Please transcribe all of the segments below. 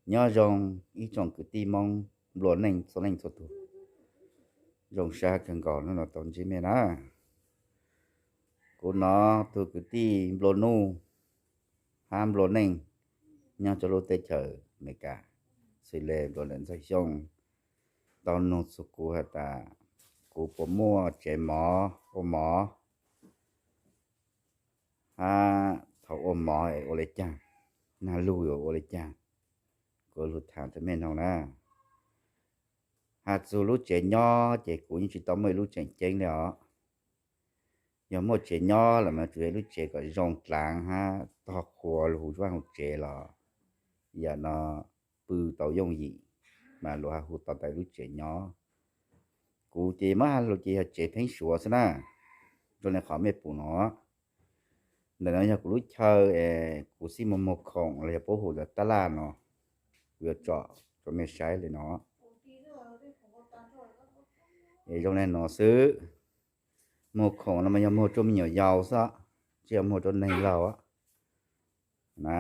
Nyob zoo ib tsoom kwv tij Hmoob nplua neej txhua leej txhua tus. Zoo sab kawg nkaus hnub no tau ntsib mej na. Kuv no tus kwv tij nplua nuj hab nplua neej nyob rua lub teb chaws Amelikas, xws le nplua ntawm Ntxawg Xyooj, tau nug txug kuv has tas kuv puas muaj tsev mov ua mov, hab thaum ua mov es ua le caag, nag lug yuav ua le caag, kuv lug thaam rua mej noog na. Has txug lub tsev nyob ces kuv yeej tsis tau muaj ib lub tseem ceeb le os. Yog muaj tsev nyob los mas tsuas yog lub tsev kom zoo dlaav hab tog qhuas lug hu vaj hu tsev los yam no pw tau yooj yim, mas luag has hu tau tas lub tsev nyob. Kuv ces muab has lug ces yog tsev pheeb suav xwb na, zoo le qhov mej pum no. Ntawm no yog kuv lub chaw es kuv xij muag muag khoom los yog puab hu tas taj laj no, kuv yuav tsom rua mej saib le no. Es zoo le no xwb. Muag khoom no mas yog muag rua me nyuam yaus xwb, tsis yog muag rua neeg laug na.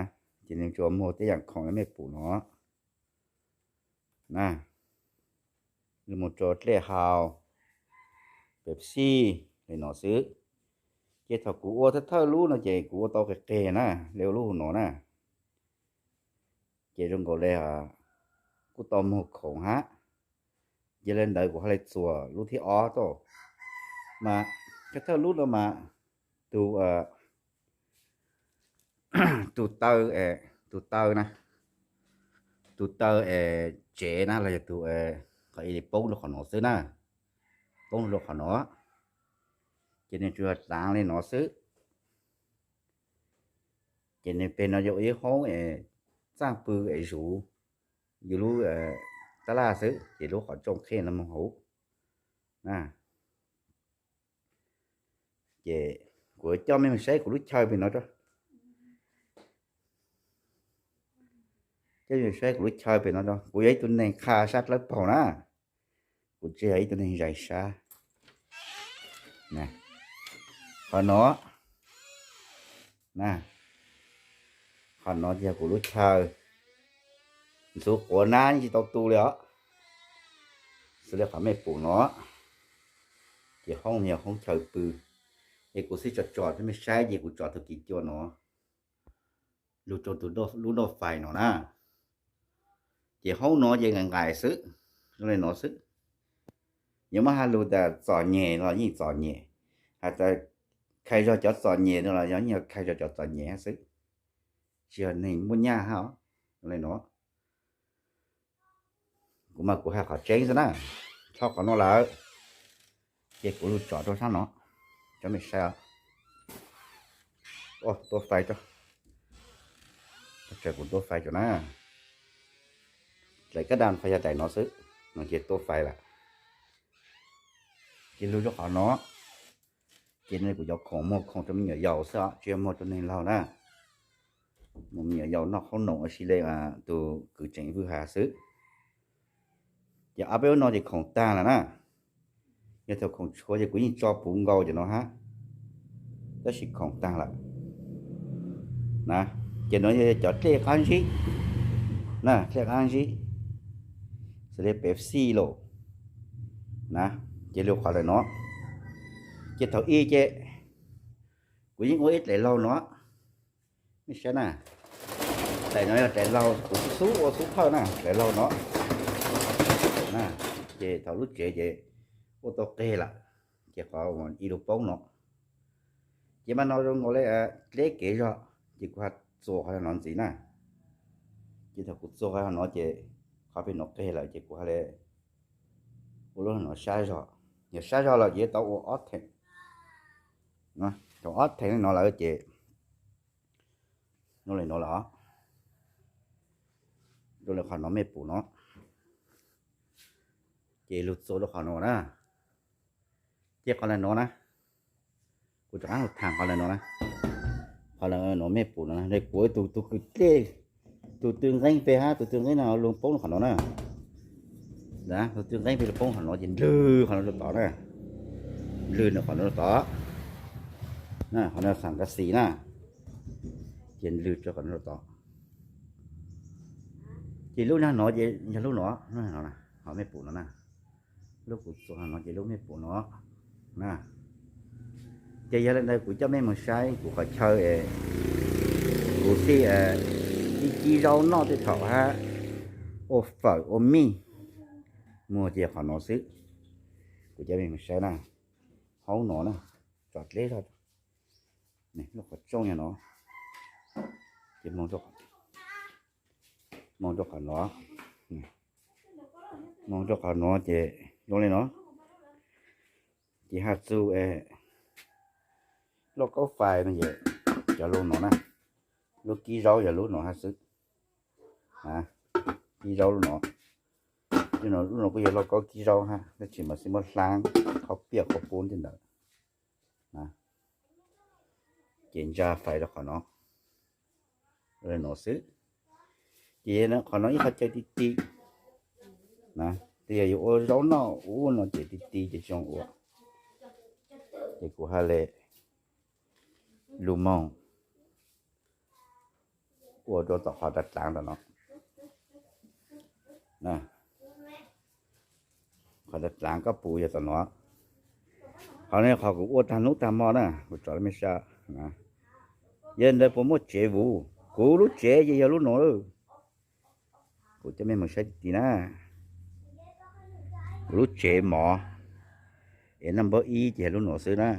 Ces nws tsuas muag tej yaam khoom le mej pum no na, muag rua dlej haus, Pepsi le no xwb. Ces thaum kuv ua thawj thawj lub no ces kuv ua tau qis qis na, le ua lub hu no na. Ces zoo nkaus le kuj tau muag khoom hab. Ces le ntawd kuv ho le txuas lub thib ob tau, mas thawj thawj lub no mas tus tus taw, tus taw na, tus taw es tsev na los yog tus, qhov ib li poob rua qhov no xwb na, poob rua qhov no, ces nws tsuas dlaav le no xwb. Ces nws peg no yog ib hoob es txaaj pw es zuv yus lub taj laj xwb, ces lub qhov rooj qheb no moog hauv na. Ces kuv coj mej mus saib kuv lub chaw pem no, coj mej saib kuv lub chaw pem no. Kuv yog ib tug neeg qha sab dlawb paug na, kuv tsis yog ib tug neeg zais sab. Qhov no, qhov no yog kuv lub chaw, ntxuv quav nab yeej tsis tau tu le os. Xws le qhov mej pum no, ces hoob no yog hoob chaw pw, es kuv xij tsom tsom rua mej saib ces kuv tsom tug kis cua no lug rua tug lub nroj fais no na. Ces hoob no ces nqaim nqaim xwb, zoo le no xwb. Yuav muab has lug tas txom nyem los yeej txom nyem, has tas khai zog cov txom nyem no los yog yeej yog khai zog cov txom nyem hab xwb, tsis yog neeg muaj nyaj hab. Zoo le no, kuv mas kuv has qhov tseeb xwb na. Txhob qhov no lawm, ces kuv lug tsom rua sab no, coj mej saib. Tua fais, kuv tua fais rua na. Daim kab dam fais yog daim no xwb, no ces tua fais lawm. Ces lug rua qhov no, ces no kuv cov khoom muag khoom rua me nyuam yaus xwb os, tsis yog muag rua neeg laug na. Muag me nyuam yaus noj qhaub noom ua si le, tus kwv tseem vwj has xwb. Ces ob peb lub no ces khoom taag lawm na. Yog thaum khoom tshuav ces kuv yeej tso puv nkaus cov no hab, tab sis khoom taag lawm na. Ces no yog cov dlej qab ntsib na, dlej qab ntsib, xws le Pepsi lauj na. Ces lug qhov lawm no, ces thaum ub ces kuv yeej ua ib daim laug no, mej saib na. Daim no yog daim laug kuv xub ua xub thawj na, daim laug no. Ces thaum lub tsev ces ua tau qeg lawm, ces qhov ib lub poob no, ces mas no zoo nkaus le dleb kev zog, ces kuv ho txuas qhov no ntxiv na. Ces thaum kuv txuas qhov no ces qhov pem no qeg lawm ces kuv ho le ua lub no sab zog. Yog sab zog lawm ces yuav tau ua ob theem. Thaum ob theem no lawm ces zoo le no lawm, zoo le qhov no mej pum no. Ces lug txuas rau qhov no na, ces qhov lawm no na, kuv rov qaab lug thaam qhov lawm no na. Qhov lawm no mej pum no, kuv tus tug kwv dlej, tus tw nqeeb pem hab tus tw nqeeb no lug poob qhov no na. Tus tw nqeeb pem lug poob qhov no ces nplwg qhov no rau tod na, nplwg qhov no rau tod, qhov no xam kas xis na, ces nplwg rau qhov no rau tod. Ces lub nag no ces yog lub no, lub no, hom mej pum no na. Lub kuv txuas no ces lub mej pum no na. Ces yog li ntawd kuv coj mej mus saib kuv qhov chaw, kuv thiaj li kib zaub noj tej thaum hab ua fawm ua mij muag ces qhov no xwb. Kuv coj mej mus saib na, hauv no na, tso dleb zog, lub qhov rooj yog no, ces mus rau qhov no, mus rau qhov no ces zoo li no, ces haj txug lauj kaub fais no ces cov lub no na, lub kib zaub yog lub no hab xwb. Kib zaub lub no, lub no kuj yog lauj kaub kib zaub hab, tab sis mas xij muab hlaab qhov piaj qhov pub tej ntawd. Ces ntsa fais rau qhov no, no xwb. Ces qhov no ib qhov chaw ti ti, twb yog yuav ua zaub noj ub no ces ti ti ces tsis zoo ua. Ces kuv haj le lug moog ua rau tom qhov dav dlaav tom no. Qhov dav dlaav koj pum yog tom no. Qhov no qhov kuv ua tag hnub tag hmo na, kuv tso mej saib. Yog li ntawd puas muaj tsev vuv? Kuv lub tsev ces yog lub no. Kuv coj mej mus saib ti ti na. Kuv lub tsev mov es naj npawb ib ces yog lub no xwb na.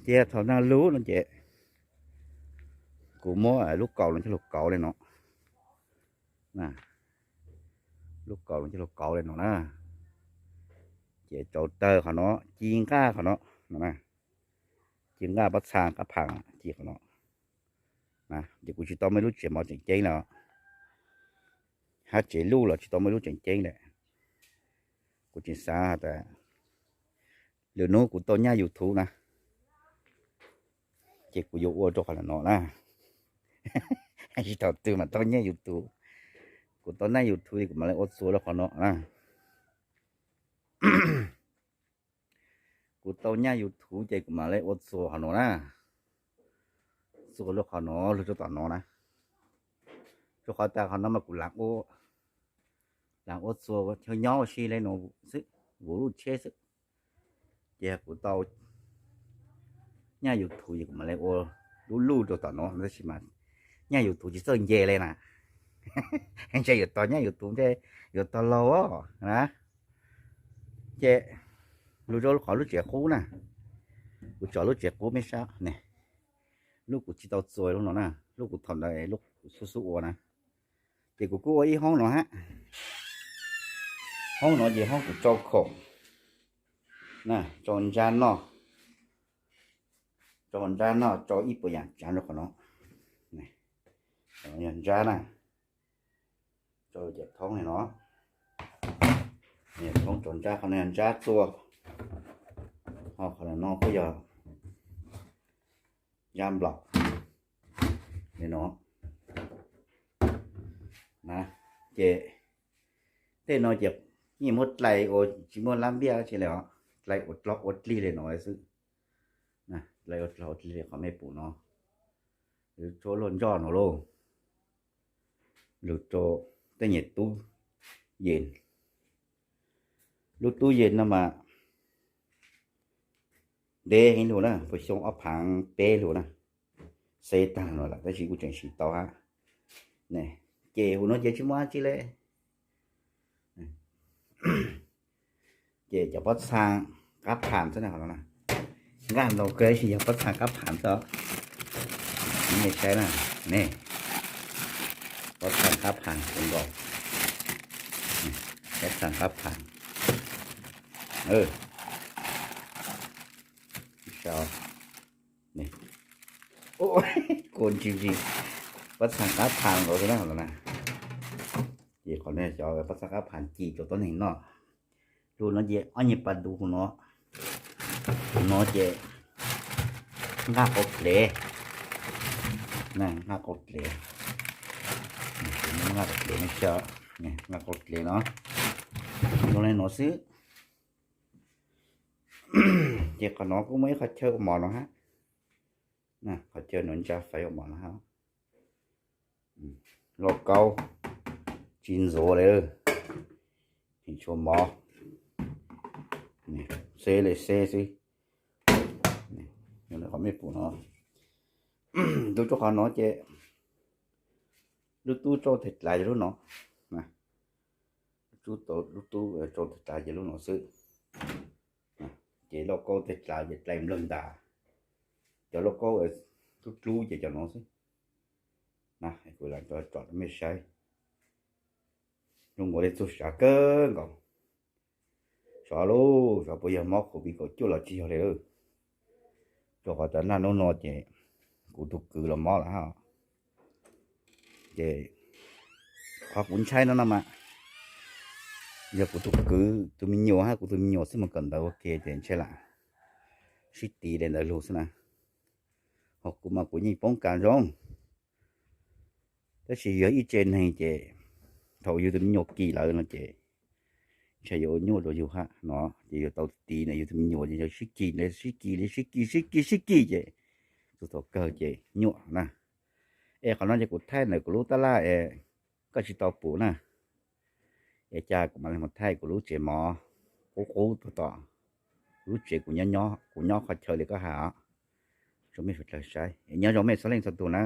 Ces thaum nag lug no ces kuv muab lub kaus no coj lug kauv li no. Lub kaus no coj lug kauv li no na. Ces rau tawg qhov no, ci nqaj qhov no, ci nqaj pob txha qab pham ci qhov no. Ces kuv tsis tau muaj ib lub tsev mov tseem ceeb lawm, hab tsev luj los tsis tau muaj ib lub tseem ceeb lawm. Kuv tseem xav tas lwm hnub kuv tau nyaj YouTube na, ces kuv yuav ua rau qhov no na. Tsis thaum twg mas tau nyaj YouTube, kuv tau nyaj YouTube ces kuv mam li ua txuas rau qhov no na. Kuv tau nyaj YouTube ces kuv mam li ua txuas qhov no na. Txuas lug qhov no lug rau tom no na. Rau qhov tas qhov no mas kuv lav ua txuas chaw nyob ua si li no xwb, vuv luj tsheb xwb. Ces kuv tau nyaj YouTube ces kuv mam li ua lub luj rau tom no, tab sis mas nyaj YouTube tsis txawj nce li na. Ntshe yuav tau nyaj YouTube ntshe yuav tau laug na. Ces lug rau qhov lub tsev qub na, kuv tso lub tsev qub mej saib ne, lub kuv tsis tau txuas lub no na, lub kuv thaum ntawd lub xub xub ua na. Ces kuv kuj ua ib hoob no hab, hoob no ces hoob kuv tsau khoom, tsau ntsab noj, tsau ntsab noj, tsau ib puas yaam tsaav rau qhov no. Yog ntsab na, tsau cov thoob li no, thoob tsau ntsab, qhov no yog ntsab txua, ho qhov no kuj yog ntsab nplaum li no. Ces tej no ces yeej muab dlai ua tsis muaj lab npiaj tsi li os, dlai ua dlog ua dlig li no xwb. Dlai ua dlog ua dlig li qhov mej pum no, lug rau luag ntsoj no lauj, lug rau tej nyuag tub yees. Lub tub yees no mas ntev heev lug na, puas xyoo ob phaav peb lug na, xeb taag no lawm tab sis kuj tseem siv tau hab. Ces huv no ces tsis muaj dab tsi li. Ces cov pob txha qab pham xwb na, nqaj ntau kawg tab sis yog pob txha qab pham xwb. Nej saib na, ne, pob txha qab pham zoo nkaus, pob txha qab pham. Kua ntsis ntsis, pob txha qab pham nkaus xwb na no na. Ces qhov no cov pob txha qab pham ci rau tuab neeg noj. Lug no ces ob nyuag pas dub huv no, huv no ces nqaj qau dlev, nqaj qau dlev, nqaj qau dlev no, nqaj qau dlev no, zoo li no xwb. Ces qhov no kuj muaj ib qhov chaw ua mov no hab, qhov chaw no ntsa faiv ua mov no hab. Lauj kaub tsis ntxuav li, tsis tshua mov, xeb li xeb xwb. Qhov mej pum no, tub tsuj qhov no ces lub tub tsau teg dlav ces lub no, lub tub tsau teg dlav ces lub no xwb. Ces lauj kaub teg dlav ces dlai nplawg ntas, cov lauj kaub tub dlub ces cov no xwb. Kuv lam tso tsom rau mej saib. Zoo nkaus li txug sav kawg nkaus. Xyov lub, xyov puas yog mob covid kaum cuaj los tsis yog li lawm. Rau qhov cov nag hnub no ces kuv tus kwv los mob lawm hab. Ces qhov kuv ntshai no no mas yog kuv tus kwv tus me nyuam hab kuv tus me nyuam xwb mas kawm ntawv ua ke ces ntshe lam sib tiv li ntawd lug xwb na. Ho kuv mas kuv yeej poob kas zoo, tab sis yog ib tse neeg ces thaum yug tus me nyuam kis lawm no ces ntshai yuav ua nyuaj rau yug hab no, ces yug tau tiv no yug tus me nyuam ces yog sib kis li sib kis li sib kis sib kis sib kis ces txug thaum kawg ces nyuaj na. Es qhov no ces kuv thaij ntawm kuv lub tab laj es koj tsis tau pum na. Es cas kuv mam li mus thaij kuv lub tsev mov qub qub tug tom lub tsev kuv nyob, kuv nyob qhov chaw li koj has os. Rau mej sawv dlawg saib es nyob zoo mej txhua leej txhua tug na.